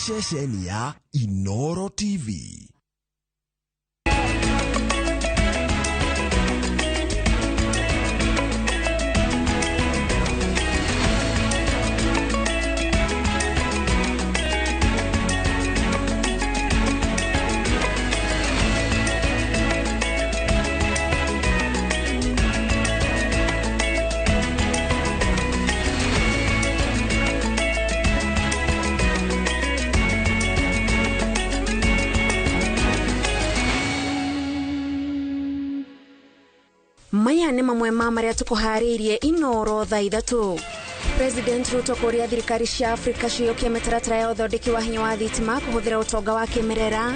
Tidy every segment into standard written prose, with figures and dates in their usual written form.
Ceceni ya Inoro TV. Maya nĩ mamwe ma marĩa tũkũharĩirie Inoro thaa 3. President Ruto kũria thirikari cia Afrika ciyũkie mĩtaratara ya ũthondeki wa hinya wa thitima kũhũthĩra ũtonga wa kĩmerera.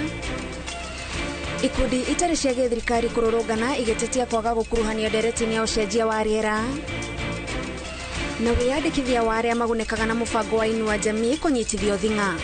Ikundi itarĩ cia gĩthirikari kũrũrũngana igĩtetia kwaga gũkuruhanio ndereti-inĩ ya ũcenjia wa rĩera. Na wĩyandĩkithia wa arĩa magunĩkaga na mũbango wa Inua Jamii kũnyitithio thing'a.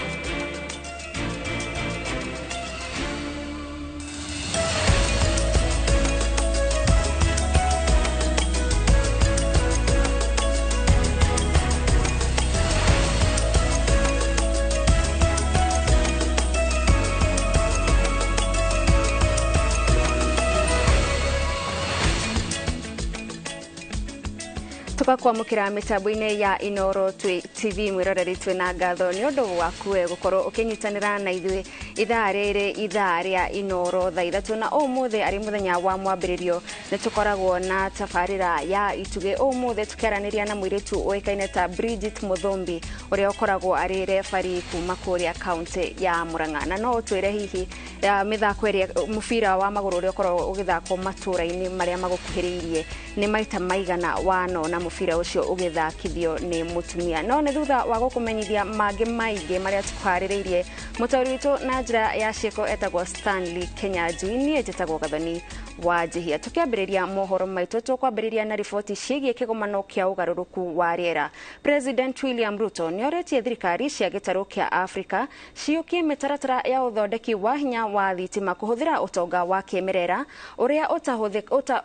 Tukakwamũkĩra mĩtambo-inĩ ya Inoro TV mwĩroreri twĩ na ngatho nĩ ũndũ waku gũkorwo ũkĩnyitanĩra na ithuĩ ithaa rĩrĩ ithaa rĩa Inoro thaa 3 na ũmũthĩ arĩ mũthenya wa mwambĩrĩrio nĩ tũkoragwo na tabarĩra ya itugĩ. Ũmũthĩ tũkĩaranĩria na mũirĩtu ũĩkaine ta Bridget Muthumbi ũrĩa ũkoragwo arĩ refari kuma kũrĩa kaunti ya Murang'a, na no ũtwĩre hihi mĩthako ĩrĩa mũbira wa magũrũ ũrĩa ũkoragwo ũgĩthakwo matũũra-inĩ marĩa magũkuhĩrĩirie nĩ maita maigana wanona mũbira ũcio ũgĩthakithio nĩ mũtumia. No nĩ thutha wa gũkũmenyithia mangĩ maingĩ marĩa tũkũharĩrĩirie, mũtaũri witũ na njĩra ya ciĩko etagwo Stanley Kenyanjui, niĩ njĩtagwo Gathoni wa Njihia. Tũkĩambĩrĩria mohoro maitũ tũkwambĩrĩria na riboti ciĩgiĩ kĩgomano kĩa ũgarũrũku wa rĩera. President William Ruto nĩorĩtie thirikari cia gĩtarũ kĩa Afrika ciyũkie mĩtaratara ya ũthondeki wa hinya wa thitima kũhũthĩra ũtonga wa kĩmerera ũrĩa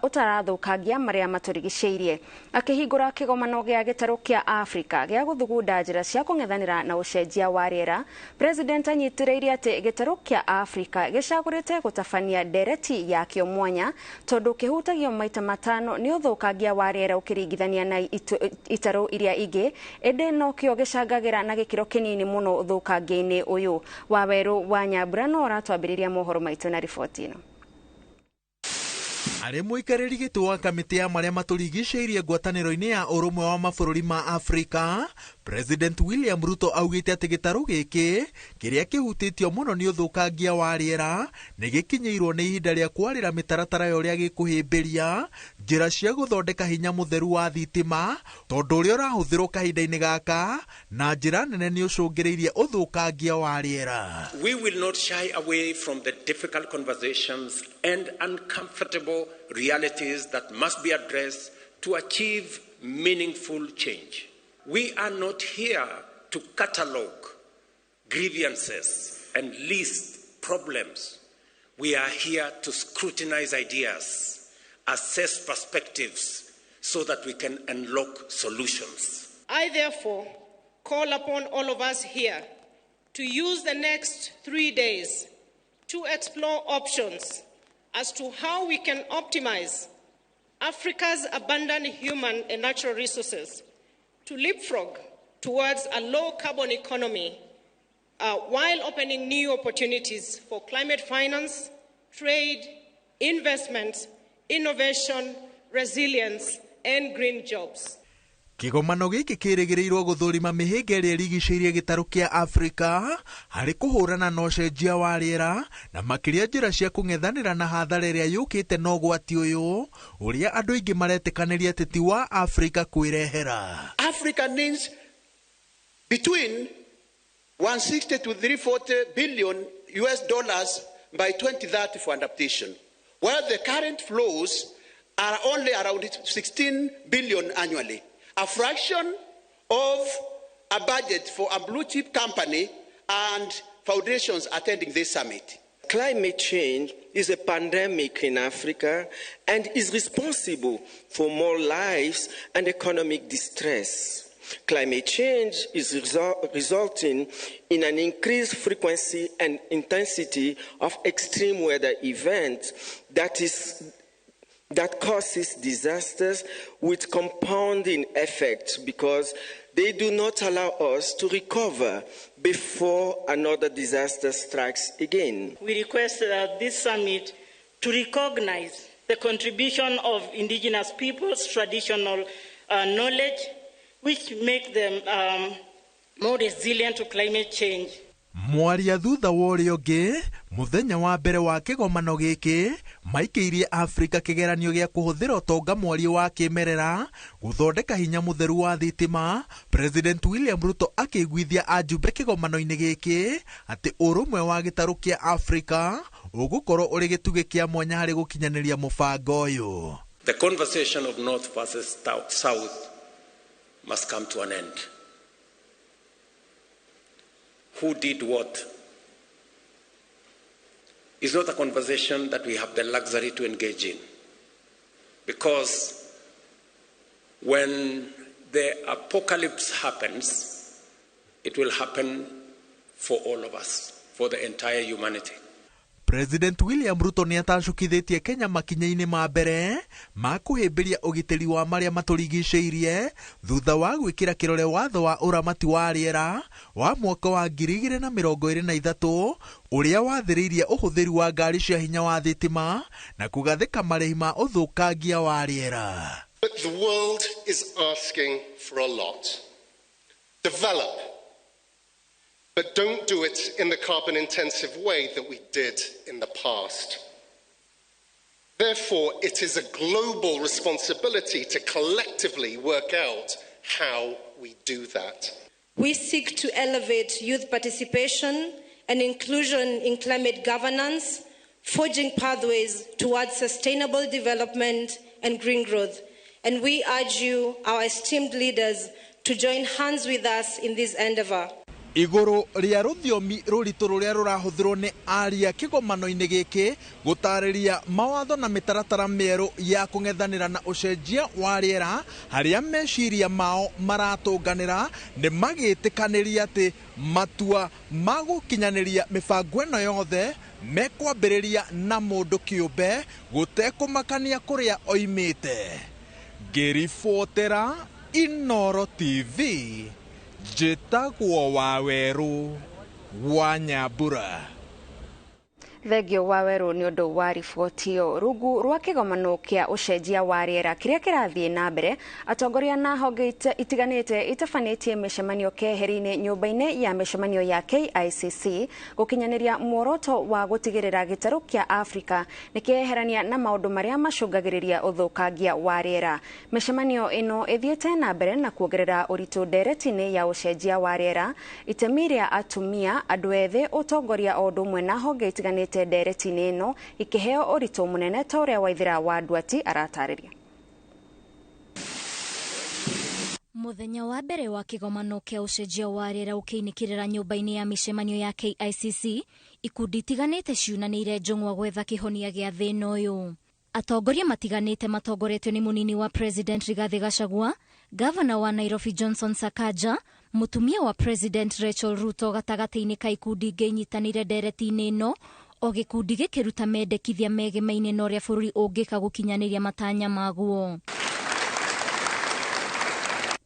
ũtarathũkangia marĩa matũrigicĩirie. Akĩhingũra kĩgomano gĩa gĩtarũ kĩa Afrika gĩa gũthugunda njĩra cia kũng'ethanĩra na ũcenjia wa rĩera, President anyitĩrĩirie atĩ gĩtarũ kĩa Afrika gĩcagũrĩte gũtabania ndereti yakĩo mwanya tondũ kĩhutagio maita 5 nĩ ũthũkangia wa rĩera ũkĩringithania na itarũ iria ingĩ, ĩndĩ nokĩo gĩcangagĩra na gĩkĩro kĩnini mũno ũthũkangia-inĩ ũyũ. Wawerũ wa Nyambura no ũratwambĩrĩria mohoro maitũ na riboti ĩno. Arĩ mũikarĩri gĩtĩ wa kamĩtĩ ya marĩa matũrigicĩirie ngwatanĩro-inĩ ya ũrũmwe wa mabũrũri ma Afrika, President William Ruto augĩte atĩ gĩtarũ gĩkĩ kĩrĩa kĩhutĩtio mũno nĩ ũthũkangia wa rĩera nĩ gĩkinyĩirwo nĩ ihinda rĩa kwarĩra mĩtaratara ya ũrĩa gĩkũhĩmbĩria njĩra cia gũthondeka hinya mũtheru wa thitima, tondũ ũrĩa ũrahũthĩrwo kahinda-inĩ gaka na njĩra nene nĩ ũcũngĩrĩirie ũthũkangia wa rĩera. We will not shy away from the difficult conversations and uncomfortable realities that must be addressed to achieve meaningful change. We are not here to catalogue grievances and list problems. We are here to scrutinize ideas, assess perspectives, so that we can unlock solutions. I therefore call upon all of us here to use the next 3 days to explore options as to how we can optimize Africa's abundant human and natural resources to leapfrog towards a low-carbon economy while opening new opportunities for climate finance, trade, investment, innovation, resilience, and green jobs. Kĩgomano gĩkĩ kĩrĩgĩrĩirwo gũthũrima mĩhĩnga ĩrĩa ĩrigicĩirie gĩtarũ kĩa Afrika harĩ kũhũrana na ũcenjia wa rĩera na makĩria njĩra cia kũng'ethanĩra na hathara ĩrĩa yũkĩte na ũgwati ũyũ ũrĩa andũ aingĩ maretĩkanĩria atĩ ti wa Afrika kwĩrehera. Africa needs between 160 to 340 billion US dollars by 2030 for adaptation, while the current flows are only around 16 billion annually, a fraction of a budget for a blue chip company and foundations attending this summit. Climate change is a pandemic in Africa and is responsible for more lives and economic distress. Climate change is resulting in an increased frequency and intensity of extreme weather events that causes disasters with compounding effects because they do not allow us to recover before another disaster strikes again. We request that this summit to recognize the contribution of indigenous peoples' traditional knowledge, which make them more resilient to climate change. Mwaria thutha wa ũrĩa ũngĩ mũthenya wa mbere wa kĩgomano gĩkĩ maikĩirie Afrika kĩgeranio gĩa kũhũthĩra ũtonga mwaria wa kĩmerera gũthondeka hinya mũtheru wa thitima. President William Ruto akĩiguithia ajumbe kĩgomano-inĩ gĩkĩ atĩ ũrũmwe wa gĩtarũ kĩa Afrika ũgũkorwo ũrĩ gĩtugĩ kĩa mwanya harĩ gũkinyanĩria mũbango ũyũ. The conversation of North versus South must come to an end. Who did what is not a conversation that we have the luxury to engage in. Because when the apocalypse happens, it will happen for all of us, for the entire humanity. President William Ruto nĩ atacũkithĩtie Kenya makinya-inĩ ma mbere ma kũhĩmbĩria ũgitĩri wa marĩa matũrigicĩirie thutha wa gwĩkĩra kĩrore watho wa ũramati wa rĩera wa mwaka wa 2023 ũrĩa wathĩrĩirie ũhũthĩri wa ngari cia hinya wa thitima na kũgathĩka marĩhi ma ũthũkangia wa rĩera. But the world is asking for a lot. Develop. But don't do it in the carbon-intensive way that we did in the past. Therefore, it is a global responsibility to collectively work out how we do that. We seek to elevate youth participation and inclusion in climate governance, forging pathways towards sustainable development and green growth. And we urge you, our esteemed leaders, to join hands with us in this endeavor. Igũrũ rĩa rũthiomi rũritũ rũrĩa rũrahũthĩrwo nĩ aria kĩgomano-inĩ gĩkĩ gũtarĩria mawatho na mĩtaratara mĩerũ ya kũng'ethanĩra na ũcenjia wa rĩera harĩa meciria mao maratũnganĩra nĩ magĩtĩkanĩria atĩ matua ma gũkinyanĩria mĩbango ĩno yothe mekwambĩrĩria na mũndũ kĩũmbe gũtekũmakania kũrĩa oimĩte. Ngĩribotera Inooro TV, njĩtagwo Wawerũ wa Nyambura. Thengio Wawerũ nĩ ũndũ wa riboti ĩyo. Rungu rwa kĩgomano kĩa ũcenjia wa rĩera kĩrĩa kĩrathiĩ na mbere, atongoria na honge itiganĩte itabanĩtie mĩcemanio keheri-inĩ nyũmba-inĩ ya mĩcemanio ya KICC gũkinyanĩria muoroto wa gũtigĩrĩra gĩtarũ kĩa Afrika nĩ kĩeherania na maũndũ marĩa macũngagĩrĩria ũthũkangia wa rĩera. Mĩcemanio ĩno ĩthiĩte na mbere na kuongerera ũritũ ndereti-inĩ ya ũcenjia wa rĩera, itemi rĩa atumia, andũ ethĩ, ũtongoria o ũndũ ũmwe na honge itiganĩte ndereti-inĩ ĩno ikĩheo ũritũ mũnene ta ũrĩa Waithĩra wa Nduati aratarĩria. Mũthenya wa mbere wa kĩgomano kĩa ũcenjia wa rĩera ũkĩinĩkĩrĩra nyũmba-inĩ ya mĩcemanio ya KICC, ikundi itiganĩte ciunanĩire njũng'wa gwetha kĩhonia gĩa thĩna ũyũ. Atongoria matiganĩte matongoretio nĩ mũnini wa President Rigathi Gachagua, Gavana wa Nairobi Johnson Sakaja, mũtumia wa President Rachel Ruto gatagatĩ-inĩ ka ikundi ingĩ inyitanĩire ndereti-inĩ ĩno, o gĩkundi gĩkĩruta mendekithia megemaine na ũrĩa bũrũri ũngĩka gũkinyanĩria matanya maguo.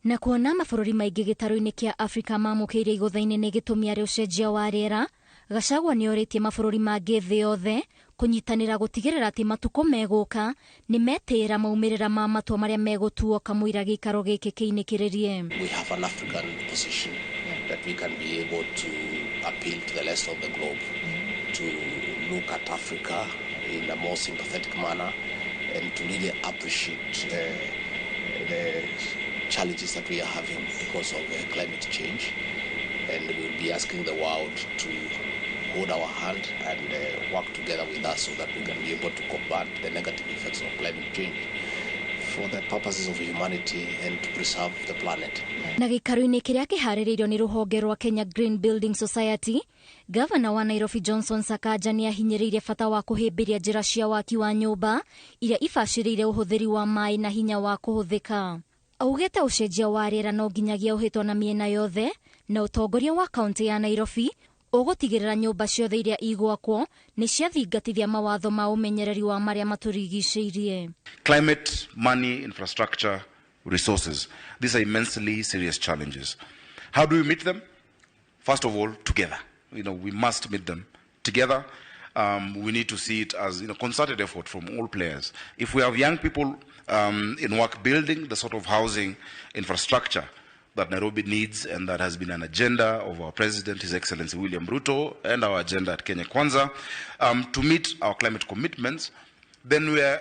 Na kuona mabũrũri maingĩ gĩtarũ-inĩ kĩa Afrika mamũkĩire igũtha-inĩ nĩ gĩtũmi arĩ ũcenjia wa rĩera, Gachagua nĩorĩtie mabũrũri mangĩ thĩ yothe kũnyitanĩra gũtigĩrĩra atĩ matukũ megũka nĩ metĩĩra maumĩrĩra ma matua marĩa megũtuo kamũira gĩikaro gĩkĩ kĩinĩkĩrĩrie. We have an African position that we can be able to appeal to the rest of the globe to look at Africa in a more sympathetic manner and to really appreciate the challenges that we are having because of climate change. And we'll be asking the world to hold our hand and work together with us so that we can be able to combat the negative effects of climate change for the purposes of humanity and to preserve the planet. Na gĩikaro-inĩ kĩrĩa kĩharĩrĩirio nĩ rũhonge rwa Kenya Green Building Society, Gavana wa Nairobi Johnson Sakaja nĩ ahinyĩrĩirie bata wa kũhĩmbĩria njĩra cia waki wa nyũmba iria ibacĩrĩire ũhũthĩri wa maĩ na hinya wa kũhũthĩka. Augĩte ũcenjia wa rĩera no nginyagia ũhĩtwo na mĩena yothe na ũtongoria wa kaunti ya Nairobi ũgũtigĩrĩra nyũmba ciothe iria igwakwo nĩ ciathingatithia mawatho ma ũmenyereri wa marĩa matũrigicĩirie. Climate, money, infrastructure, resources. These are immensely serious challenges. How do we meet them? First of all, together. We must meet them together. We need to see it as concerted effort from all players. If we have young people in work building the sort of housing infrastructure that Nairobi needs, and that has been an agenda of our President, His Excellency William Ruto, and our agenda at Kenya Kwanza, to meet our climate commitments, then we are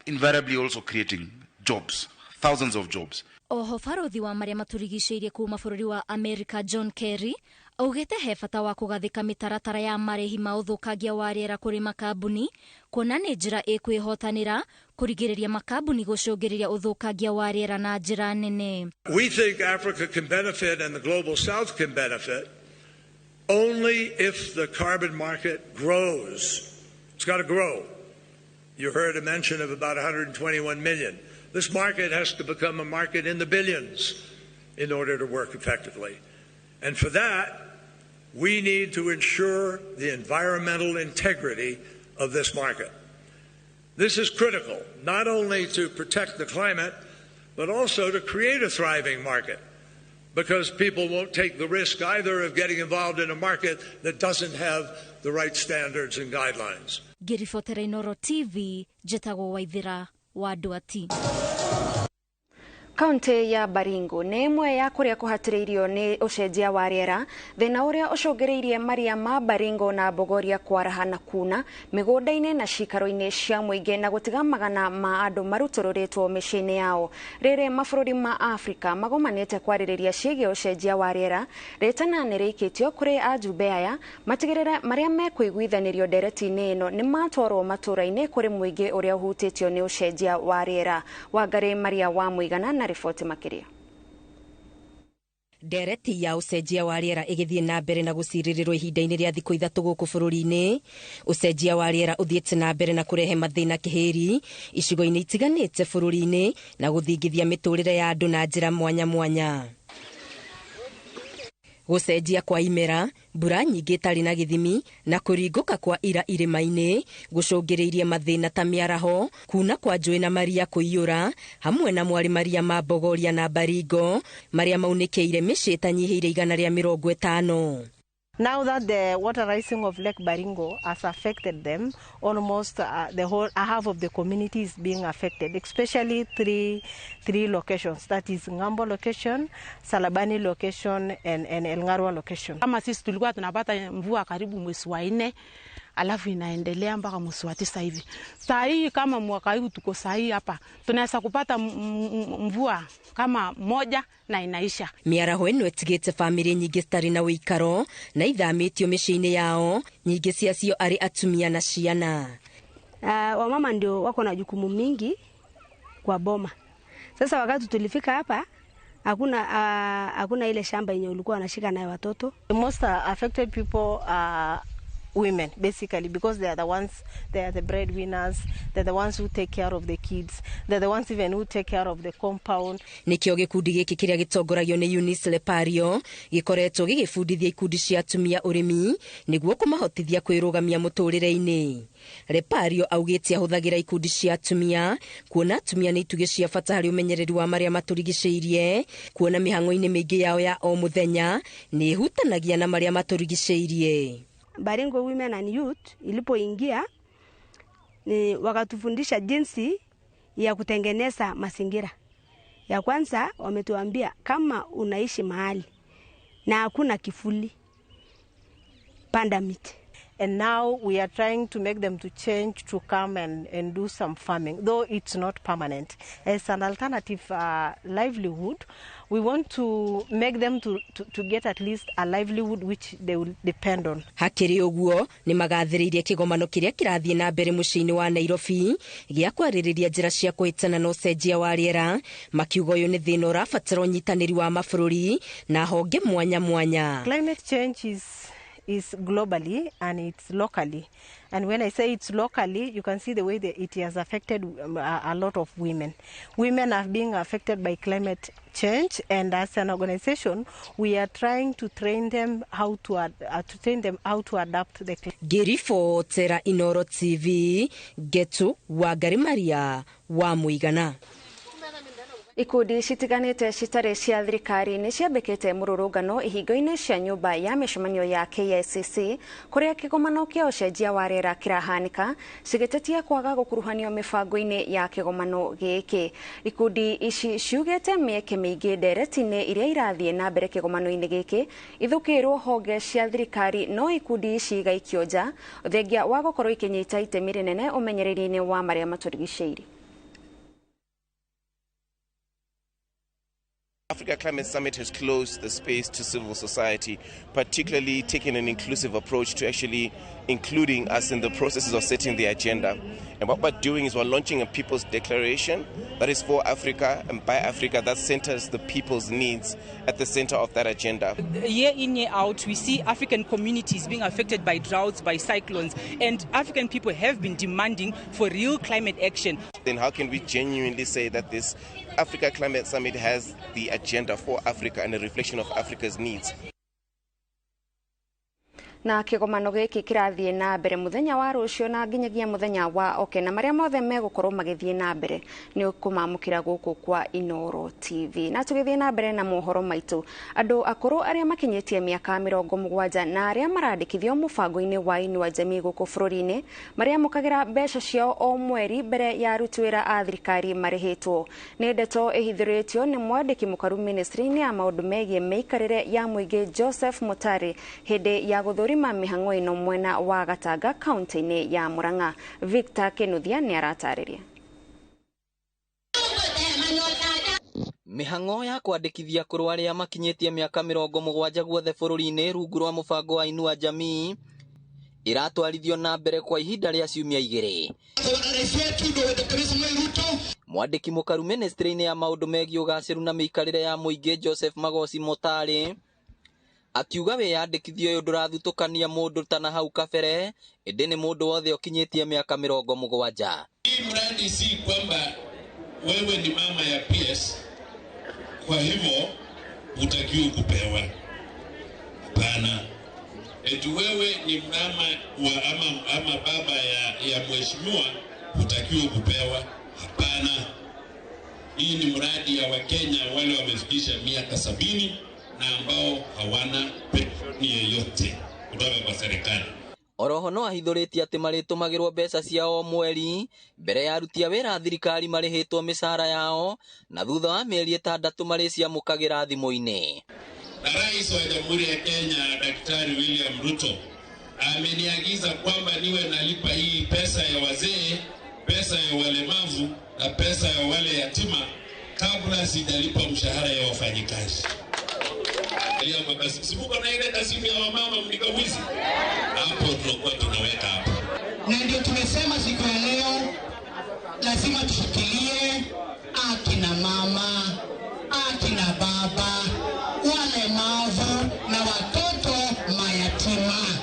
invariably also creating jobs, thousands of jobs. Oho barothi wa marĩa matũrigicĩirie kuma bũrũri wa America John Kerry augĩte he bata wa kũgathĩka mĩtaratara ya marĩhi ma ũthũkangia wa rĩera kũrĩ makambuni kuona nĩ njĩra ĩkwĩhotanĩra kũrigĩrĩria makambuni gũcũngĩrĩria ũthũkangia wa rĩera na njĩra nene. We think Africa can benefit and the global south can benefit only if the carbon market grows. It's got to grow. You heard a mention of about 121 million. This market has to become a market in the billions in order to work effectively. And for that, we need to ensure the environmental integrity of this market. This is critical, not only to protect the climate, but also to create a thriving market, because people won't take the risk either of getting involved in a market that doesn't have the right standards and guidelines. Ngĩribotera Inooro TV, njĩtagwo Waithĩra wa Ndwati. Kaunti ya Baringo nĩ ĩmwe ya kũrĩa kũhatĩrĩirio nĩ ũcenjia wa rĩera, thĩna ũrĩa ũcũngĩrĩirie maria ma Baringo na Bogoria kwaraha na kuna mĩgũnda-inĩ na cikaro-inĩ cia mũingĩ na gũtiga magana ma andũ marutũrũrĩtwo mĩciĩ-inĩ yao. Rĩrĩ mabũrũri ma Afrika magomanĩte kwarĩrĩria ciĩgiĩ ũcenjia wa rĩera, rĩtana nĩ rĩikĩtio kũrĩ ajumbe aya matigĩrĩre marĩa mekũiguithanĩrio ndereti-inĩ ĩno nĩ matwarwo matũũra-inĩ kũrĩ mũingĩ ũrĩa ũhutĩtio nĩ ũcenjia wa rĩera. Wangari Maria wa Mũigana na riboti makiria. Ndereti ya ũcenjia wa rĩera ĩgĩthiĩ na mbere na gũcirĩrĩrwo ihinda-inĩ rĩa thikũ 3 gũkũ bũrũri-inĩ. Ũcenjia wa rĩera ũthiĩte na mbere na kũrehe mathĩna kĩhĩri icigo-inĩ itiganĩte bũrũri-inĩ na gũthingithia mĩtũrĩre ya andũ na njĩra mwanya mwanya. Gũcenjia kwa imera, mbura nyingĩ ĩtarĩ na gĩthimi na kũringũka kwa ira irĩma-inĩ gũcũngĩrĩirie mathĩna ta mĩaraho, kuna kwa njũĩ na maria kũiyũra, hamwe na mwarĩ maria ma Bogoria na Baringo marĩa maunĩkĩire mĩciĩ ĩtanyihĩire 150. Now that the water rising of Lake Baringo has affected them, almost the whole half of the community is being affected, especially three locations. That is Ngambo location, Salabani location, and Elngarwa location. Kama sisi tulikuwa tunapata mvua karibu mwezi wa 4, alafu inaendelea mpaka mwezi wa 9 hivi. Saa hii kama mwaka huu tuko saa hii hapa, tunaweza kupata mvua kama moja na inaisha. Mĩaraho ĩno ĩtigĩte famĩlĩ nyingĩ citarĩ na ũikaro na ithamĩtio mĩciĩ-inĩ yao, nyingĩ ciacio arĩ atumia na ciana. Wamama ndio wako na jukumu mingi kwa boma. Sasa wakati tulifika hapa hakuna ile shamba yenye ulikuwa unashika nayo watoto. The most affected people are women, basically, because they are the ones, they are the breadwinners, they're the ones who take care of the kids, they're the ones even who take care of the compound. Nikio gikundi giki kiria gitongoragio ni Eunice Lepario gikoretwo gigibundithia ikundi cia atumia urimi niguo kumahotithia kwirugamia muturire-ini. Lepario augite ahuthagira ikundi cia atumia kuona atumia ni itugĩ cia bata harĩ ũmenyereri wa marĩa matũrigicĩirie, kuona mĩhang'o-inĩ mĩingĩ yao ya o mũthenya nĩ ĩhutanagia na marĩa matũrigicĩirie. Baringo Women and Youth ilipoingia ni wakatufundisha jinsi ya kutengeneza mazingira. Ya kwanza wametuambia kama unaishi mahali na hakuna kifuli, panda miti. And now we are trying to make them to change to come and do some farming, though it's not permanent. As an alternative livelihood, we want to make them to get at least a livelihood which they will depend on. Hakĩrĩ ũguo nĩ magathĩrĩirie kĩgomano kĩrĩa kĩrathiĩ na mbere mũciĩ-inĩ wa Nairobi gĩa kwarĩrĩria njĩra cia kũhĩtana na ũcenjia wa rĩera, makiuga ũyũ nĩ thĩna ũrabatara ũnyitanĩri wa mabũrũri na honge mwanya mwanya. Climate change is globally and it's locally. And when I say it's locally, you can see the way that it has affected a lot of women. Women are being affected by climate change, and as an organization, we are trying to train them how to adapt to the climate. Ngĩribotera Inoro TV, Getu Wangari Maria wa Mũigana. Ikundi citiganĩte citarĩ cia thirikari nĩ ciambĩkĩte mũrũrũngano ihingo-inĩ cia nyũmba ya mĩcemanio ya KICC kũrĩa kĩgomano kĩa ũcenjia wa rĩera kĩrahanĩka, cigĩtetia kwaga gũkuruhanio mĩbango-inĩ ya kĩgomano gĩkĩ. Ikundi ici ciugĩte mĩeke mĩingĩ ndereti-inĩ iria irathiĩ na mbere kĩgomano-inĩ gĩkĩ ithũkĩirwo honge cia thirikari, no ikundi ici igaikio nja thengia wa gũkorwo ikĩnyita itemi rĩnene ũmenyereri-inĩ wa marĩa matũrigicĩirie. Africa Climate Summit has closed the space to civil society, particularly taking an inclusive approach to actually including us in the processes of setting the agenda. And what we're doing is we're launching a people's declaration that is for Africa and by Africa, that centers the people's needs at the center of that agenda. Year in, year out, we see African communities being affected by droughts, by cyclones, and African people have been demanding for real climate action. Then how can we genuinely say that this Africa Climate Summit has the agenda for Africa and a reflection of Africa's needs? Na kĩgomano gĩkĩ kĩrathiĩ na mbere mũthenya wa rũciũ na nginyagia mũthenya wa oke, na marĩa mothe megũkorwo magĩthiĩ na mbere nĩ ũkũmamũkĩra gũkũ kwa Inoro TV. Na tũgĩthiĩ na mbere na mohoro maitũ, andũ akũrũ arĩa makinyĩtie mĩaka 70 na arĩa marandĩkithio mũbango-inĩ wa Inua Jamii gũkũ bũrũri-inĩ marĩamũkagĩra mbeca ciao o mweri mbere ya aruti wĩra a thirikari marĩhĩtwo. Nĩ ndeto ĩhithũrĩtio nĩ mwandĩki mũkaru ministry-inĩ ya maũndũ megiĩ mĩikarĩre ya mũingĩ Joseph Mutari hĩndĩ ya gũthũrima mĩhang'o ĩno mwena wa Gatanga kaunti-inĩ ya Murang'a. Victor Kinuthia nĩ aratarĩria. Mĩhang'o ya kwandĩkithia akũrũ arĩa makinyĩtie mĩaka 70 guothe bũrũri-inĩ rungu rwa mũbango wa Inua Jamii ĩratwarithio na mbere kwa ihinda rĩa ciumia 2. Mwandĩki mũkaru ministry-inĩ ya maũndũ megiĩ ũgacĩru na mĩikarĩre ya mũingĩ Joseph Magoci Mutari akiuga wĩyandĩkithia ũyũ ndũrathutũkania mũndũ ta na hau kabere, ĩndĩ nĩ mũndũ wothe ũkinyĩtie mĩaka 70. Hii mradi si kwamba wewe ni mama ya PS kwa hivyo utakiwa kupewa. Hapana. Eti wewe ni mama wa ama baba ya mheshimiwa utakiwa kupewa. Hapana. Hii ni mradi ya Wakenya wale wamefikisha miaka 70 na ambao hawana penshoni yoyote kutoka kwa serikali. Oroho no ahithũrĩtie atĩ marĩtũmagĩrwo mbeca ciao o mweri mbere ya aruti a wĩra a thirikari marĩhĩtwo mĩcara yao na thutha wa mĩeri 6 marĩciamũkagĩra thimũ-inĩ. Na Rais wa Jamhuri ya Kenya Daktari William Ruto ameniagiza kwamba niwe nalipa hii pesa ya wazee, pesa ya walemavu na pesa ya wale yatima kabla sijalipa mshahara ya wafanyikazi. Simuko na ile kasimu ya wamama mlikawizi hapo tunakuwa tunaweka hapo. Na ndio tumesema siku ya leo lazima tushikilie akina mama, akina baba, walemavu na watoto mayatima.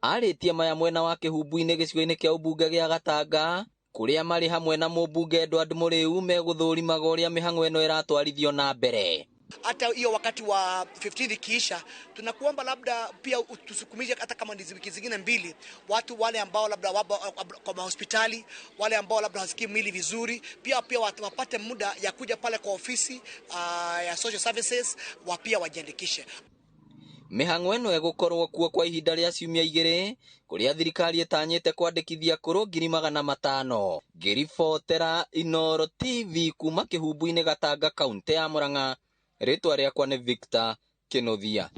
Arĩtie maya mwena wa Kĩhumbu-inĩ gĩcigo-inĩ kĩa ũmbunge gĩa Gatanga kũrĩa marĩ hamwe na mũmbunge Edward Mũrĩu megũthũrimaga ũrĩa mĩhang'o ĩno ĩratwarithio na mbere. Hata hiyo wakati wa 15 ikiisha, tunakuomba labda pia utusukumize hata kama ni wiki zingine 2, watu wale ambao labda wapo kwa hospitali, wale ambao labda hawasikii mwili vizuri, pia watu wapate muda ya kuja pale kwa ofisi ya social services wa pia wajiandikishe. Mĩhang'o ĩno ĩgũkorwo kuo kwa ihinda rĩa ciumia 2 kũrĩa thirikari ĩtanyĩte kwandĩkithia akũrũ 500,000. Ngĩribotera Inoro TV kuma Kĩhumbu-inĩ Gatanga kaunti ya Murang'a. Rĩtwa rĩakwa nĩ Victor Kinuthia.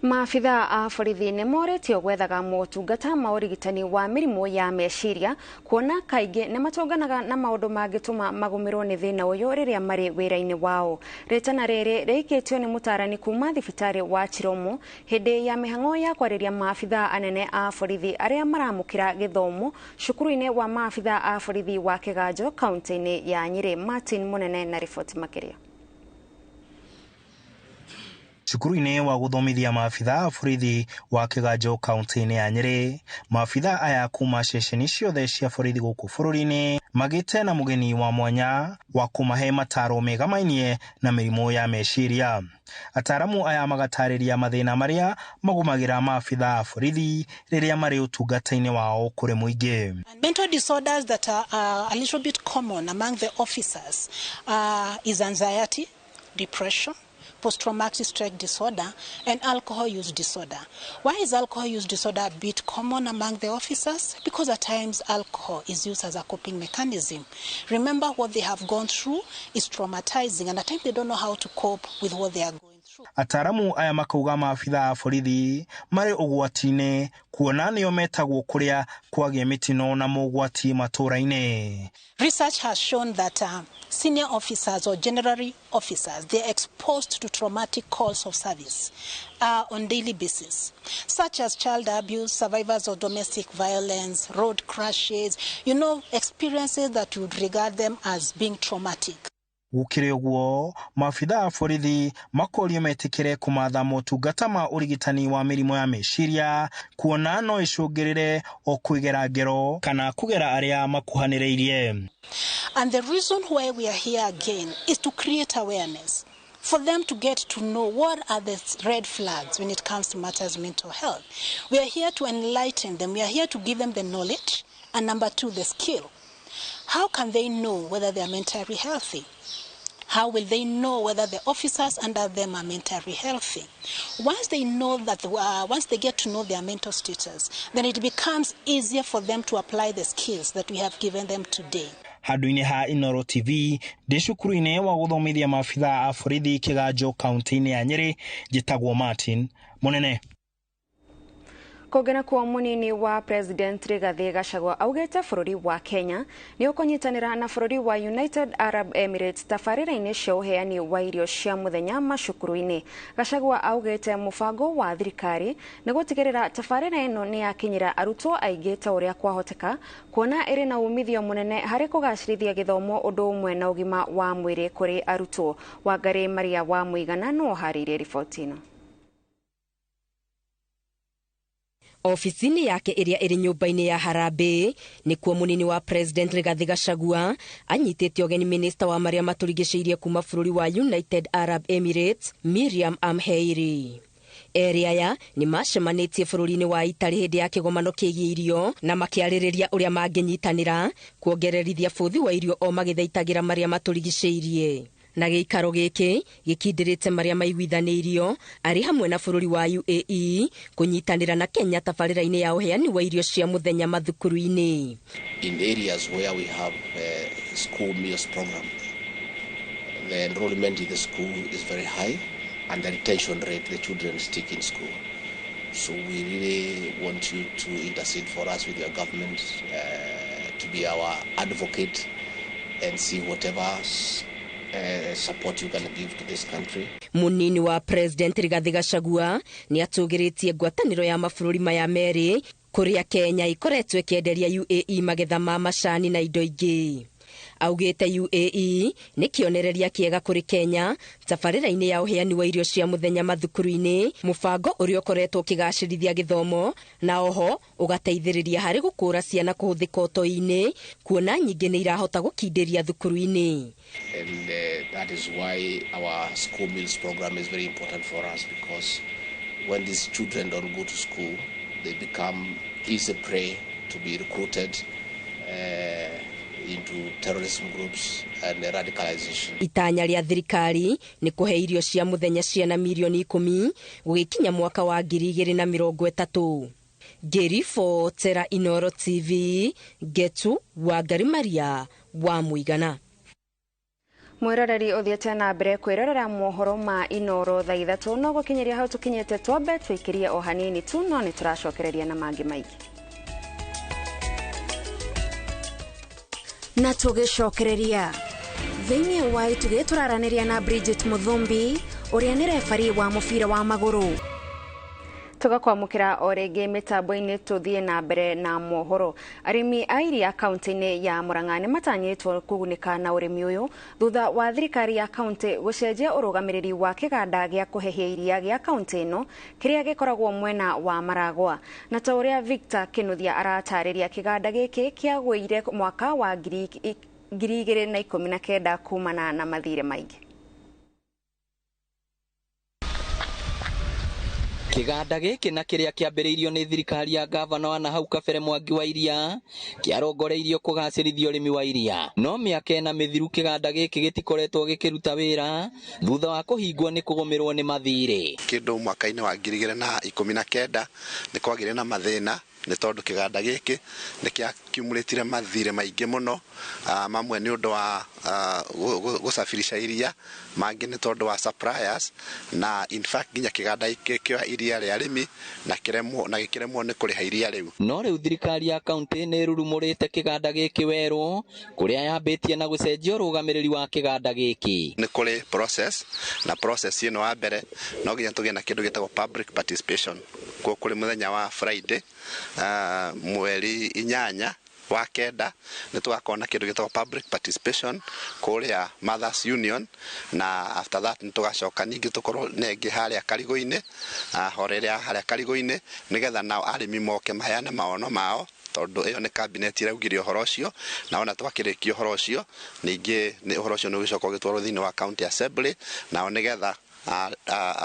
Maabitha a borithi nĩ moretio gwethaga motungata ma ũrigitani wa mĩrimũ ya meciria kuona kaingĩ nĩ matũnganaga na maũndũ mangĩtũma magũmĩrwo nĩ thĩna ũyũ rĩrĩa marĩ wĩra-inĩ wao. Rĩtana rĩrĩ rĩikĩtio nĩ mũtarani kuma thibitarĩ wa Chiromo hĩndĩ ya mĩhang'o ya kwarĩria maabitha anene a borithi arĩa maramũkĩra gĩthomo cukuru-inĩ wa maabitha a borithi wa Kĩganjo kaunti-inĩ ya Nyĩrĩ. Martin Mũnene na riboti makĩria. Cukuru-inĩ wa gũthomithia maabitha a borithi wa Kĩganjo kaunti-inĩ ya Nyĩrĩ, maabitha aya kuma ceceni ciothe cia borithi gũkũ bũrũri-inĩ magĩte na mũgeni wa mwanya wa kũmahe mataro megamainie na mĩrimũ ya meciria. Ataramu aya magatarĩria mathĩna marĩa magũmagĩra maabitha a borithi rĩrĩa marĩ ũtungata-inĩ wao kũrĩ mũingĩ. Mental disorders that are a little bit common among the officers is anxiety, depression, post-traumatic stress disorder, and alcohol use disorder. Why is alcohol use disorder a bit common among the officers? Because at times alcohol is used as a coping mechanism. Remember, what they have gone through is traumatizing, and at times they don't know how to cope with what they are going through. Ataramu aya makauga maabitha a borithi marĩ ũgwati-inĩ kuona nĩo metagwo kũrĩa kwagĩa mĩtino na mogwati matũũra-inĩ. Research has shown that senior officers or general officers, they are exposed to traumatic calls of service on daily basis, such as child abuse, survivors of domestic violence, road crashes, experiences that would regard them as being traumatic. Gũkĩrĩ ũguo, maabitha a borithi makorio metĩkĩre kũmatha motungata ma ũrigitani wa mĩrimũ ya meciria kuona no ĩcũngĩrĩre o kwĩgera ngero kana kũgera arĩa makuhanĩrĩirie. And the reason why we are here again is to create awareness, for them to get to know what are the red flags when it comes to matters mental health. We are here to enlighten them. We are here to give them the knowledge and, number two, the skill. How can they know whether they are mentally healthy? How will they know whether the officers under them are mentally healthy? Once they know that, once they get to know their mental status, then it becomes easier for them to apply the skills that we have given them today. Handũ-inĩ ha Inooro TV ndĩ cukuru-inĩ wa gũthomithia maabitha a borithi Kĩganjo kaunti-inĩ ya Nyĩrĩ, njĩtagwo Martin Mũnene. Kũngĩ nakuo, mũnini wa President Rigathi Gachagua augĩte bũrũri wa Kenya nĩ ũkũnyitanĩra na bũrũri wa United Arab Emirates tabarĩra-inĩ cia ũheani wa irio cia mũthenya macukuru-inĩ. Gachagua augĩte mũbango wa thirikari nĩ gũtigĩrĩra tabarĩra ĩno nĩ yakinyĩra arutwo aingĩ ta ũrĩa kwahoteka, kuona ĩrĩ na umithio mũnene harĩ kũgacĩrithia gĩthomo ũndũ ũmwe na ũgima wa mwĩrĩ kũrĩ arutwo. Wangari Maria wa Mũigana no harĩirie riboti ĩno. Obici-inĩ yake ĩrĩa ĩrĩ nyũmba-inĩ ya Harambee nĩkuo mũnini wa President Rigathi Gachagua anyitĩte ũgeni minista wa marĩa matũrigicĩirie kuma bũrũri wa United Arab Emirates, Miriam Amheiri. Erĩ aya nĩ macemanĩtie bũrũri-inĩ wa Italy hĩndĩ ya kĩgomano kĩgiĩ irio na makĩarĩrĩria ũrĩa mangĩnyitanĩra kuongererithia bũthi wa irio o magĩthaitagĩra marĩa matũrigicĩirie. Na gĩikaro gĩkĩ gĩkindĩrĩte marĩa maiguithanĩirio arĩ hamwe na bũrũri wa UAE kũnyitanĩra na Kenya tabarĩra-inĩ ya ũheani wa irio cia mũthenya mathukuru-inĩ. In areas where we have a school meals program, the enrollment in the school is very high and the retention rate, the children stick in school. So we really want you to intercede for us with your government, to be our advocate and see whatever support you can give to this country. Munini wa President Rigathi Gachagua nĩ atũgĩrĩtie ngwatanĩro ya mabũrũri maya merĩ kũrĩa Kenya ĩkoretwo ĩkĩenderia UAE magetha ma macani na indo ingĩ. Augĩte UAE nĩ kĩonereria kĩega kũrĩ Kenya tabarĩra-inĩ ya ũheani wa irio cia mũthenya mathukuru-inĩ, mũbango ũrĩa ũkoretwo ũkĩgacĩrithia gĩthomo na oho ũgateithĩrĩria harĩ gũkũra ciana kũhũthĩka ũtoi-inĩ, kuona nyingĩ nĩ irahota gũkindĩria thukuru-inĩ. And that is why our school meals program is very important for us, because when these children don't go to school, they become easy prey to be recruited into terrorism groups and radicalization. Itanya rĩa thirikari nĩ kũhe irio cia mũthenya ciana mirioni 10 gũgĩkinya mwaka wa 2030. Ngĩribotera Inooro TV, Ngetu Wangari Maria wa Mũigana. Mwiroreri uthiĩte na mbere kwĩrorera mohoro ma Inooro thaa 3 no gũkinyĩria hau tũkinyĩte, twambe twĩkĩrie o hanini tu no nĩ tũracokereria na mangĩ maingĩ. Na tũgĩcokereria thĩinĩ wa itugĩ tũraranĩria na Bridget Muthumbi ũrĩa nĩ refari wa mũbira wa magũrũ. Tugakwamukira o rĩngĩ mĩtambo-inĩ tũthiĩ na mbere na mohoro. Arĩmi a iria kaunti-inĩ ya Murang'a nĩ matanyĩtwo kũgunĩka na ũrĩmi ũyũ thutha wa thirikari ya kaunti gũcenjia ũrũgamĩrĩri wa kĩganda gĩa kũhehia iria gĩa kaunti ĩno kĩrĩa gĩkoragwo mwena wa Maragwa. Na ta ũrĩa Victor Kinuthia aratarĩria, kĩganda gĩkĩ kĩagũire mwaka wa 2019 kumana na mathirĩ maingĩ. Kĩganda gĩkĩ na kĩrĩa kĩambĩrĩirio nĩ thirikari ya gavana wa nahau kabere Mwangi wa Iria kĩarongoreirio kũgacĩrithia ũrĩmi wa iria, no mĩaka ĩna mĩthiru kĩganda gĩkĩ gĩtikoretwo gĩkĩruta wĩra thutha wa kũhingwo nĩ kũgũmĩrwo nĩ mathirĩ. Kĩndũ mwaka-inĩ wa 2019 nĩ kwagĩire na mathĩna nĩ tondũ kĩganda gĩkĩ nĩ kĩakiumũrĩtire mathirĩ maingĩ mũno, mamwe nĩ ũndũ wa gũcabirisha iria, mangĩ nĩ tondũ wa suppliers, na in fact nginya kĩganda gĩkĩ kĩoya iria rĩa arĩmi na gĩkĩremwo nĩ kũrĩha iria rĩu. No rĩu thirikari ya kaunti nĩ ĩrurumũrĩte kĩganda gĩkĩ werũ kũrĩa yambĩtie na gũcenjia ũrũgamĩrĩri wa kĩganda gĩkĩ. Nĩ kũrĩ process, na process ĩno wa mbere no nginya tũgĩe na kĩndũ gĩtagwo public participation. Kuo kũrĩ mũthenya wa Friday mweri 8 wa 9 nĩ tũgakorwo na kĩndũ gĩtagwo public participation kũrĩa Mothers Union, na after that nĩ tũgacoka ningĩ tũkorwo nengĩ harĩa Karigũ-inĩ, horere harĩa Karigũ-inĩ, nĩgetha nao arĩmi moke maheane maono mao, tondũ ĩyo nĩ cabinet ĩraugire ũhoro ũcio, na ona twakĩrĩkia ũhoro ũcio ningĩ nĩ ũhoro ũcio nĩ ũgĩcoka ũgĩtwarwo thĩinĩ wa county assembly, nao nĩgetha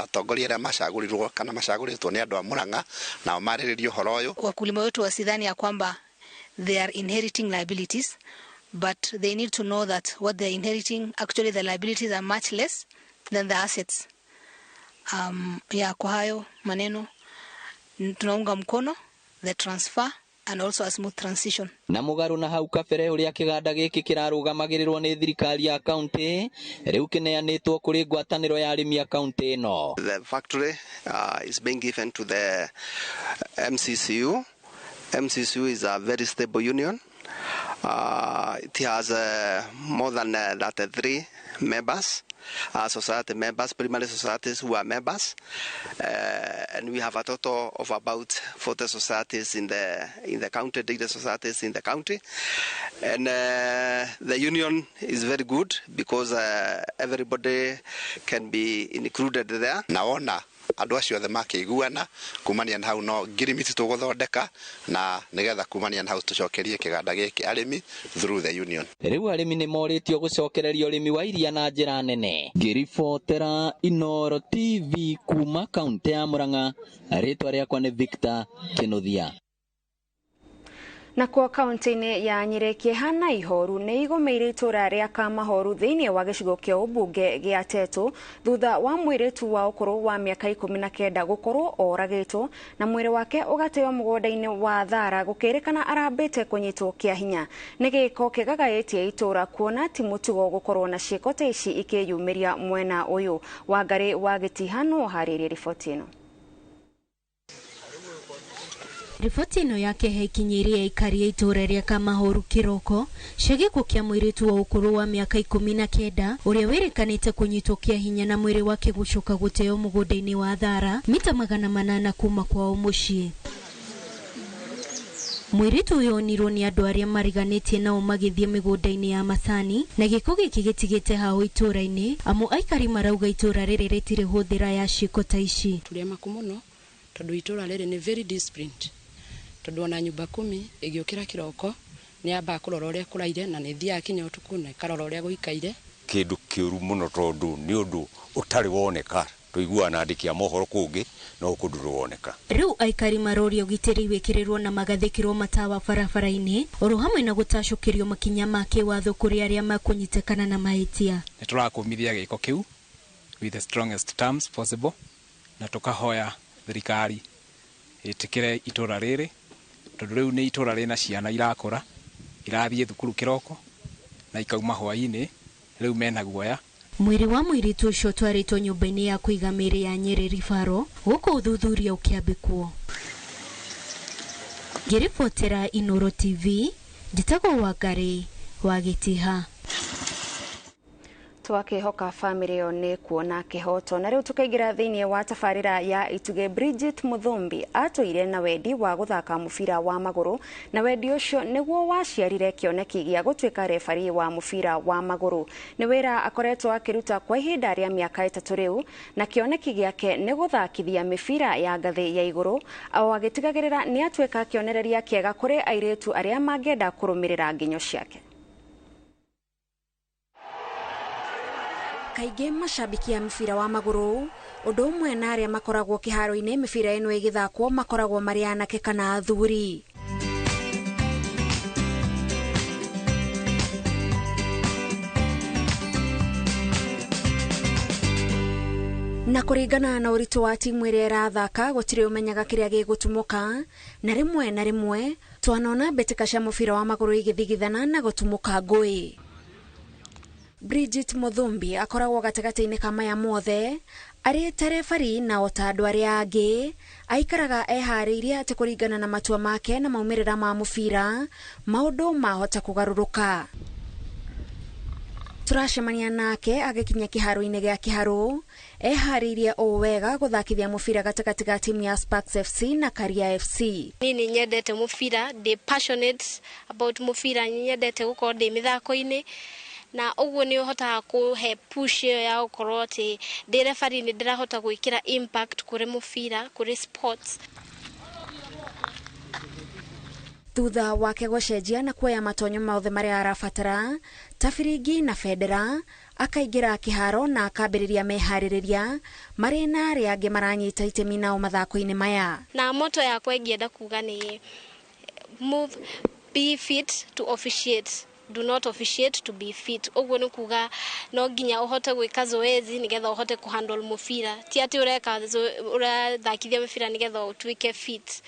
atongoria arĩa macagũrirwo kana macagũrĩtwo nĩ andũ a Murang'a nao marĩrĩrie ũhoro ũyũ. Wakulima wetu wasidhani ya kwamba they are inheriting liabilities, but they need to know that what they are inheriting, actually the liabilities are much less than the assets. Ya kwa hayo maneno tunaunga mkono the transfer and also a smooth transition. Na mũgarũ na hau kabere ũrĩa kĩganda gĩkĩ kĩrarũgamagĩrĩrwo nĩ thirikari ya kaunti rĩu kĩneanĩtwo kũrĩ ngwatanĩro ya arĩmi a kaunti ĩno. The factory is being given to the MCCU. MCCU is a very stable union. It has more than 33 members, society members, primary societies who are members, and we have a total of about 40 societies in the county, data societies in the county, and the union is very good because everybody can be included there. Naona andũ acio othe makĩiguana kumania na hau no ngirimiti tũgũthondeka na nĩgetha kumania na hau tũcokerie kĩganda gĩkĩ arĩmi through the union. Rĩu arĩmi nĩ morĩtio gũcokereria ũrĩmi wa iria na njĩra nene. Ngĩribotera Inooro TV kuma kaunti ya Murang'a, rĩtwa rĩakwa nĩ Victor Kinuthia. Nakuo kaunti-inĩ ya Nyĩrĩ kĩeha na ihoru nĩ igũmĩire itũra rĩa Kamahoru thĩinĩ wa gĩcigo kĩa ũmbunge gĩa Tetu thutha wa mũirĩtu wa ũkũrũ wa mĩaka 19 gũkorwo oragĩtwo na mwĩrĩ wake ũgateo mũgũnda-inĩ wa Thara gũkĩrĩkana arambĩte kũnyitwo kĩa hinya. Nĩ gĩko kĩgagaĩtie itũra kuona ti mũtugo gũkorwo na ciĩko ta ici ikĩyumĩria mwena ũyũ. Wangarĩ wa Gĩtihano harĩirie riboti ĩno. Riboti ĩno ya kĩeha ikinyĩirie aikari a itũra rĩa Kamahoru kĩroko cia gĩkuũ kĩa mũirĩtu wa ũkũrũ wa mĩaka 19 ũrĩa wĩrĩkanĩte kũnyitwo kĩa hinya na mwĩrĩ wake gũcoka gũteo mũgũnda-inĩ wa Thara mita 800 kuma kwao mũciĩ. Mũirĩtu ũyũ onirwo nĩ andũ arĩa mariganĩtie nao magĩthiĩ mĩgũnda-inĩ ya macani na gĩko gĩkĩ gĩtigĩte hao itũra-inĩ amu aikari marauga itũra rĩrĩ rĩtirĩ hũthĩra ya ciĩko ta ici. Tũrĩ amaku mũno tondũ itũra rĩrĩ nĩ very disciplined, tondũ ona nyumba kumi ĩgĩũkĩra kĩroko nĩ yambaga kũrora ũrĩa kũraire na nĩ ĩthiaga kinya ũtukũ na ĩkarora ũrĩa gũikaire. Kĩndũ kĩũru mũno tondũ nĩ ũndũ ũtarĩ woneka, tũiguaga na andĩki a mohoro kũngĩ no gũkũ ndũrĩ woneka. Rĩu aikari maroria ũgitĩri wĩkĩrĩrwo na magathĩkĩrwo matawa barabara-inĩ oro hamwe na gũtacũkĩrio makinya ma kĩwatho kũrĩ arĩa makũnyitĩkana na mahĩtia. Nĩ tũrakũmithia gĩko kĩu with the strongest terms possible na tũkahoya thirikari ĩtĩkĩre itũra rĩrĩ tondũ rĩu nĩ itũra rĩna ciana irakũra irathiĩ thukuru kĩroko na ikauma hwaĩ-inĩ, rĩu mena guoya. Mwĩrĩ wa mũirĩtu ũcio ũtwarĩtwo nyũmba-inĩ ya kũiga mĩĩrĩ ya Nyĩrĩ Ribaro gũkũ ũthuthuria ũkĩambĩkwo. Ngĩribotera Inooro TV, njĩtagwo Wangarĩ wa Gĩtiha. Twakihoka family ĩyo nĩ kuona kĩhoto. Na rĩu tũkaingĩra thĩinĩ wa tabarĩra ya Itugĩ. Bridget Muthumbi atũire na wendi wa gũthaka mũbira wa magũrũ, na wendi ũcio nĩguo waciarire kĩoneki gĩa gũtuĩka refari wa mũbira wa magũrũ. Nĩ wĩra akoretwo akĩruta kwa ihinda rĩa mĩaka 3 rĩu, na kĩoneki gĩake nĩ gũthakithia mĩbira ya ngathĩ ya igũrũ, o agĩtigagĩrĩra nĩ atuĩka kĩonereria kĩega kũrĩ airĩtu arĩa mangĩenda kũrũmĩrĩra nginyo ciake. Kaingĩ macambĩki a mũbira wa magũrũ ũndũ ũmwe na arĩa makoragwo kĩharo-inĩ mĩbira ĩno ĩgĩthakwo makoragwo marĩ anake kana athuri. Na kũringana na ũritũ wa timu ĩrĩa ĩrathaka gũtirĩ ũmenyaga kĩrĩa gĩgũtumũka, na rĩmwe na rĩmwe twanona mbĩtĩka cia mũbira wa magũrũ igĩthigithana na gũtumũka ngũĩ. Bridget Muthumbi akoragwo gatagatĩ-inĩ ka maya mothe arĩ ta refari, na o ta andũ arĩa angĩ aikaraga eharĩirie atĩ kũringana na matua make na maumĩrĩra ma mũbira maũndũ mahota kũgarũrũka. Tũracemania nake agĩkinya kĩharo-inĩ gĩa Kĩharũ eharĩirie o wega gũthakithia mũbira gatagatĩ ga timu ya Sparks FC na Karia FC. Niĩ nĩ nyendete mũbira, ndĩ passionate about mũbira, nyendete gũkorwo ndĩ mĩthako-inĩ, na ũguo nĩ ũhotaga kũhe push ĩyo ya gũkorwo atĩ ndĩ referee nĩ ndĩrahota gwĩkĩra impact kũrĩ mũbira, kũrĩ sports. Thutha wake gũcenjia na kuoya matonyo mothe marĩa arabatara ta biringi na bendera, akaingĩra kĩharo na akambĩrĩria meharĩrĩria marĩ na arĩa angĩ maranyita itemi nao mathako-inĩ maya. Na motto yakwa ingĩenda kuga nĩ move, be fit to officiate, do not officiate to be fit. Ũguo nĩ kuga no nginya ũhote gwĩka zoezi nĩgetha ũhote kũhandle mũbira, ti atĩ ũreka ũrathakithia mũbira nĩgetha ũtuĩke fit.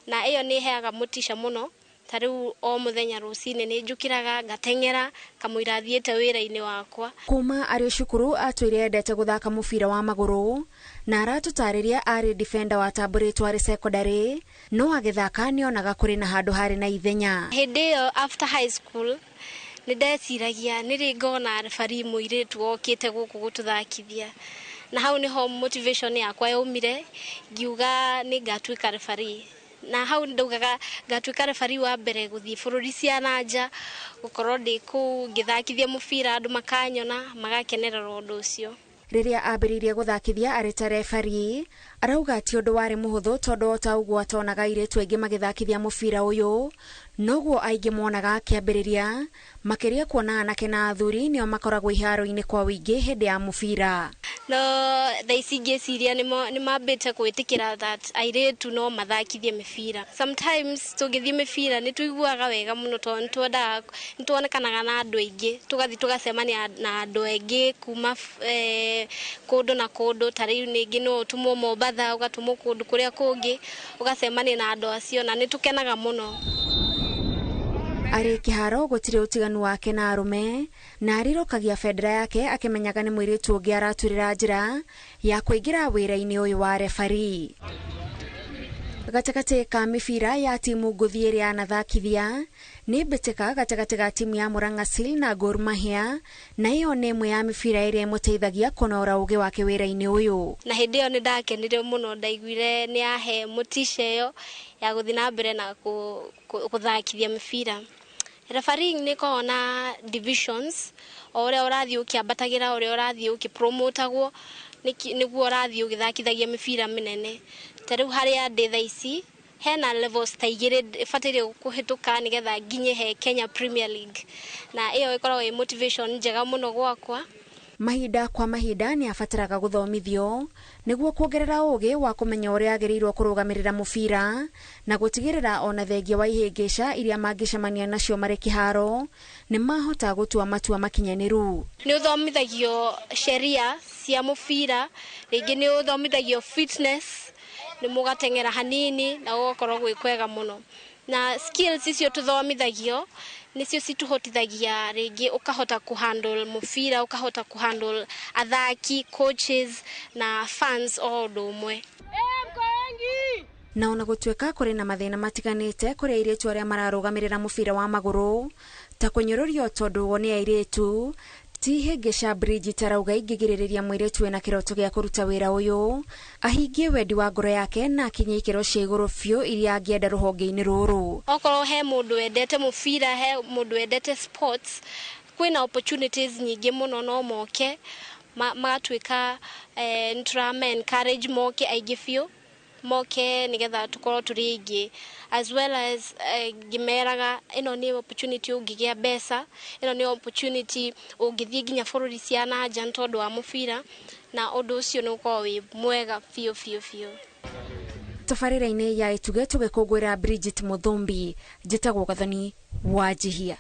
Na ĩyo nĩ ĩheaga motisha mũno. Ta rĩu o mũthenya rũcinĩ nĩ njũkĩraga ngateng'era kamũira thiĩte wĩra-inĩ wakwa. Kuma arĩ cukuru atũire endete gũthaka mũbira wa magũrũ, na aratũtarĩria arĩ defender watambũrĩtwo arĩ secondary, no agĩthaka nĩonaga kũrĩ na handũ harĩ na ithenya. Hĩndĩ ĩyo after high school nĩ ndeciragia nĩ rĩ ngona referee mũirĩtu okĩte gũkũ gũtũthakithia, na hau nĩho motivation yakwa yaumire, ngiuga nĩ ngatuĩka referee. Na hau ndaugaga ngatuĩka referee wa mbere gũthiĩ bũrũri cia na nja, gũkorwo ndĩ kũu ngĩthakithia mũbira, andũ makanyona magakenerera ũndũ ũcio. Rĩrĩa ambĩrĩirie gũthakithia arĩ ta referee, arauga ti ũndũ warĩ mũhũthũ tondũ o ta ũguo atonaga airĩtu aingĩ magĩthakithia mũbira ũyũ, noguo aingĩ monaga akĩambĩrĩria, makĩria kuona anake na athuri nĩo makoragwo iharo-inĩ kwa ũingĩ hĩndĩ ya mũbira. No thaa ici ngĩciria nĩ mambĩte gwĩtĩkĩra that airĩtu no mathakithie mĩbira. Sometimes tũngĩthiĩ mĩbira nĩ tũiguaga wega mũno tondũ nĩ tuonekanaga na andũ aingĩ, tũgathiĩ tũgacemania na andũ aingĩ kuma kũndũ na kũndũ. Ta rĩu ningĩ no ũtũmwo Mombatha, ũgatũmwo kũndũ kũrĩa kũngĩ, ũgacemania na andũ acio na nĩ tũkenaga mũno. Arĩ kĩharo gũtirĩ ũtiganu wake na arũme, na arirũkagia bendera yake akĩmenyaga nĩ mũirĩtu ũngĩ araturĩra njĩra ya kũingĩra wĩra-inĩ ũyũ wa referee. Gatagatĩ ka mĩbira ya timu ngũthi ĩrĩa anathakithia nĩ mbĩtĩka gatagatĩ ga timu ya Murang'a Seal na Gor Mahia, na ĩyo nĩ ĩmwe ya mĩbira ĩrĩa ĩmũteithagia kũnora ũgĩ wake wĩra-inĩ ũyũ. Na hĩndĩ ĩyo nĩ ndakenire mũno, ndaiguire nĩ yahe motisha ĩyo ya gũthiĩ na mbere na gũthakithia mĩbira. Refereeing nĩ ĩkoragwo na divisions, o ũrĩa ũrathiĩ ũkĩambatagĩra, ũrĩa ũrathiĩ ũkĩpromotagwo, nĩguo ũrathiĩ ũgĩthakithagia mĩbira mĩnene. Ta rĩu harĩa ndĩ thaa ici hena levels ta igĩrĩ bataire kũhĩtũka nĩgetha nginye he Kenya Premier League, na ĩyo ĩkoragwo ĩ motivation njega mũno gwakwa. Mahinda kwa mahinda nĩ abataraga gũthomithio nĩguo kuongerera ũgĩ wa kũmenya ũrĩa agĩrĩirwo kũrũgamĩrĩra mũbira na gũtigĩrĩra ona thengia wa ihĩngĩca iria mangĩcemania nacio marĩ kĩharo nĩ mahota gũtua matua makinyanĩru. Nĩ ũthomithagio sheria cia mũbira, rĩngĩ nĩ ũthomithagio fitness, nĩ mũgateng'era hanini na gũgakorwo gwĩ kwega mũno. Na skills icio tũthomithagio nĩcio citũhotithagia rĩngĩ ũkahota kũhandle mũbira, ũkahota kũhandle athaki, coaches na fans o ũndũ ũmwe. Na ona gũtuĩka kũrĩ na mathĩna matiganĩte kũrĩ airĩtu arĩa mararũgamĩrĩra mũbira wa magũrũ ta kũnyũrũrio tondũ o nĩ airĩtu, Ti hĩngĩca Bridget arauga ingĩgirĩrĩria mũirĩtu wĩna kĩroto gĩa kũruta wĩra ũyũ ahingie wendi wa ngoro yake na akinye ikĩro cia igũrũ biũ iria angĩenda rũhonge-inĩ rũrũ. Okorwo he mũndũ wendete mũbira, he mũndũ wendete sports, kwĩna opportunities nyingĩ mũno, no moke magatuĩka nĩ tũrama encourage moke aingĩ biũ, moke nĩgetha tũkorwo tũrĩ aingĩ, as well as ngĩmeraga ĩno nĩ opportunity ũngĩgĩa mbeca, ĩno nĩ opportunity ũngĩthiĩ nginya bũrũri cia na nja nĩ tondũ wa mũbira, na ũndũ ũcio nĩ ũkoragwo wĩ mwega biũ biũ biũ. Tabarĩra-inĩ ya Ituge tũgĩkũngũĩra Bridget Muthumbi, njĩtagwo Gathoni wa Njihia.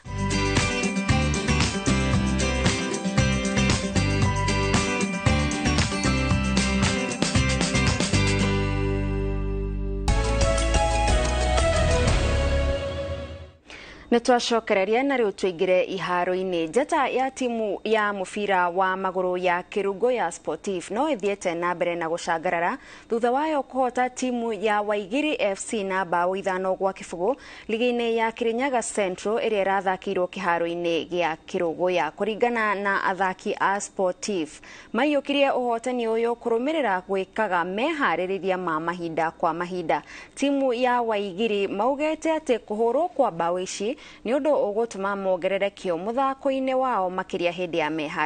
Nĩ twacokereria na rĩu tũingĩre iharo-inĩ. Njata ya timu ya mũbira wa magũrũ ya Kĩrungo ya Sportif no ĩthiĩte na mbere na gũcangarara thutha wayo kũhota timu ya Waigiri FC na mbaũ 5-0 ligi-inĩ ya Kirinyaga Central ĩrĩa ĩrathakĩirwo kĩharo-inĩ gĩa Kĩrũgũya. Kũringana na athaki a Sportif, maiyũkirie ũhotani ũyũ kũrũmĩrĩra gwĩkaga meharĩrĩria ma mahinda kwa mahinda. Timu ya Waigiri maugĩte atĩ kũhũrwo kwa mbaũ ici nĩ ũndũ ũgũtũma mongerere kĩo mũthako-inĩ wao makĩria hĩndĩ ya meharĩrĩria.